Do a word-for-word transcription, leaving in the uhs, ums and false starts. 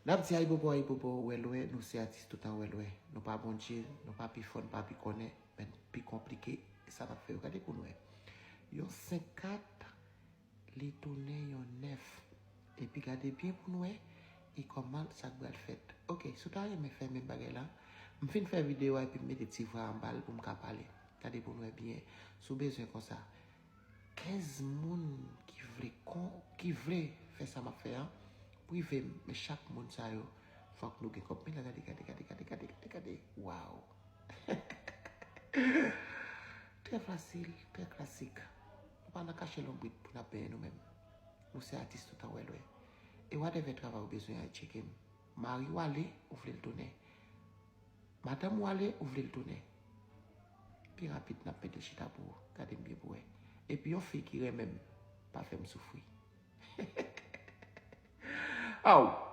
N ap di ayibobo, ayibobo, wè lwen, nou se atis toutan wè lwen. Nou pa Bondye, nou pa pi fò, nou pa pi konnen, men pi konplike, e sa n ap fè yo. Gade pou n wè. Yon senk kat, li tounen yon nèf. Epi gade byen pou n wè, e kòman sa k pral fèt. Ok, si w ta renmen fè menm bagay la, m fin fè videyo a epi m mete ti vwa anba l pou m ka pale. Gade pou n wè byen. Si w bezwen konsa, kenz moun ki vle kon, ki vle fè sa m ap fè an, prive m, men chak moun sa yo, fòk nou gen kòb. Men la, gade, gade, gade, gade, gade, gade, gade. Waw! Trè fasil, trè klasik. Nou pa nan kache lonbrit pou n ap benyen nou menm. Nou se atis toutan wè lwen. E whatever travay ou bezwen an, tcheke m. Mari w ale, ou vle l tounen. Madanm ou ale, ou vle l tounen. Pi rapid, n ap mete l chita pou ou. Gade m byen pou wè. Epi yon fi ki renmen m, pa fè m soufri. Aw!